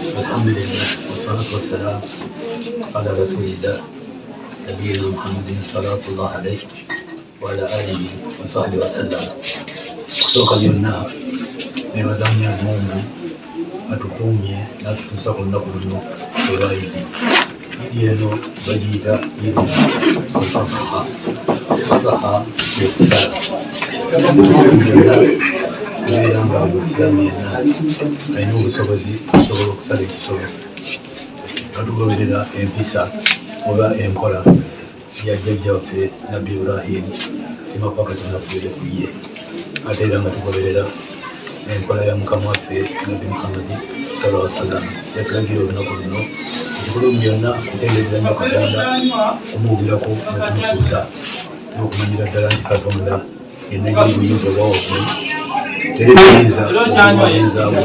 Alhamdulillah wassalatu wassalamu ala rasulillah nabiyina Muhammadin salatullah alayhi wa ala alihi wa sahbihi wasallam. Kusooka byonna nebaza Mwenyezi Mungu atukuumye n'atutuusa ku lunaku luno olwa Idi. Idi eno bagiyita Idi al-Adha. Adha kwe kusala. Ebeera nga buli musiraamu yenna alina obusobozi okusobola okusala ekisolo nga tugoberera empisa oba enkola ya jjajja waffe Nabbi Ibrahim, okusiima kwa Katonda kubeere ku ye, ate era nga tugoberera enkola ya mukama waffe Nabbi Muhammadi sallallahu alaihi wasallam yatulagira olunaku luno. Ekikulu mu byonna kutendereza nnyo Katonda, kumwogerako n'okumusuuta n'okumanyira ddala nti Katonda yenna buyinza obwa waggulu, teri buyinza okumayinzaawo,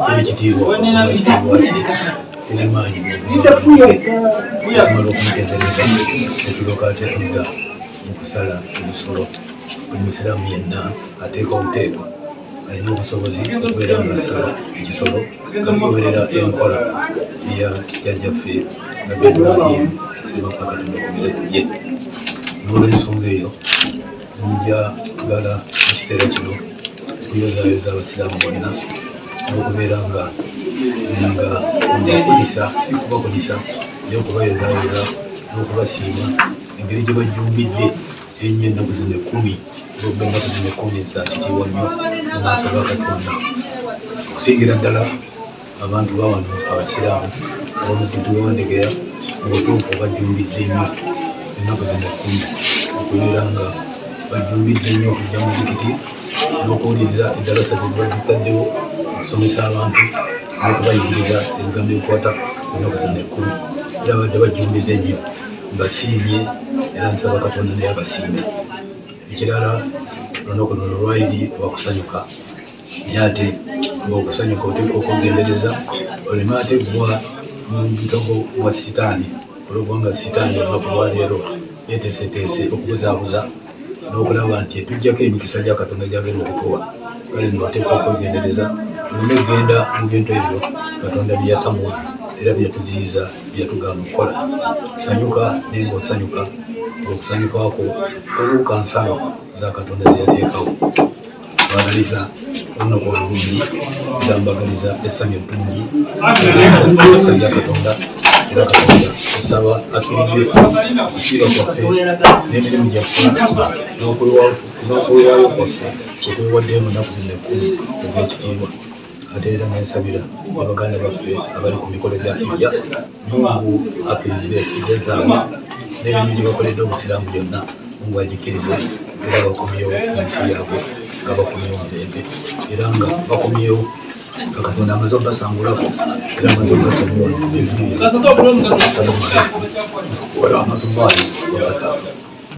teri kitiibwa okuma ekitiibwa kye, teri maanyi okumala okumutendereza netulyoka ate tudda mu kusala ebisolo. Buli musiraamu yenna ateeka obuteekwa alina obusobozi okubeera nga asala ekisolo nga tugoberera enkola eya jjajjaffe Nabbi Ibrahim, okusiima kwa Katonda kubeere ku ye. N'olwensonga eyo njagala mu kiseera kino okuyozaayoza abasiraamu bonna n'okubeera nga nga mbakulisa, si kubakulisa naye okubayozaayoza n'okubasiima engeri gye bajjumbidde ennyo ennaku zino ekkumi, olwokuba ennaku zino ekkumi za kitiibwa nnyo mu maaso ga Katonda, okusingira ddala abantu ba wano abasiraamu ab'omuzikiti gw'e Wandegeya. Mu butuufu bajjumbidde nnyo ennaku zino ekkumi, okubeera nga bajjumbidde nnyo okujja mu muzikiti n'okuwuliriza eddalasa ze bataddewo okusomesa abantu n'okubayigiriza ebigambo ebikwata ku nnaku zino ekkumi. Era babadde bajjumbize nnyo, mbasiimye era nsaba Katonda naye abasiime. Ekirala, olunaku luno lwayidi lwakusanyuka, naye ate ng'okusanyuka oteekwa okwegendereza oleme ate gwa mu mutego gwa sitaani, olwokubanga sitaani olunaku lwaleero yeteeseteese okubuzaabuza n'okulaba nti etuggyako emikisa gya Katonda gy'agenda okutuwa. Kale nno oteekwa okwegendereza tuleme kugenda mu bintu ebyo Katonda bye yatamwa era bye yatuziyiza, bye yatugaana okukola. Sanyuka, naye ng'osanyuka ng'okusanyuka kwo tobuuka nsalo za Katonda ze yateekawo. Mbagaliza olunaku olulungi era mbagaliza essanyu eddungi ekisa lya Katonda, era Katonda osaba akkirize okusiiba kwaffe n'emirimu gyaffe n'okwewaayo kwaffe okwewaddeyo mu nnaku zino ekkumi ez'ekitiibwa. Ate era nensabira ne baganda baffe abali ku mikolo gya Hijja, Mungu akkirize hijja zaabwe n'emirimu gye bakoledde Obusiraamu gyonna, Mungu agikkirize era bakomyewo mu nsi yaabwe nga bakomyewo mirembe, era nga bakomyewo nga Katonda amaze obasangulako era amaze obasonyiwa ebibi byabwe. Assalamu alaikum warahmatullahi wabarakatuh.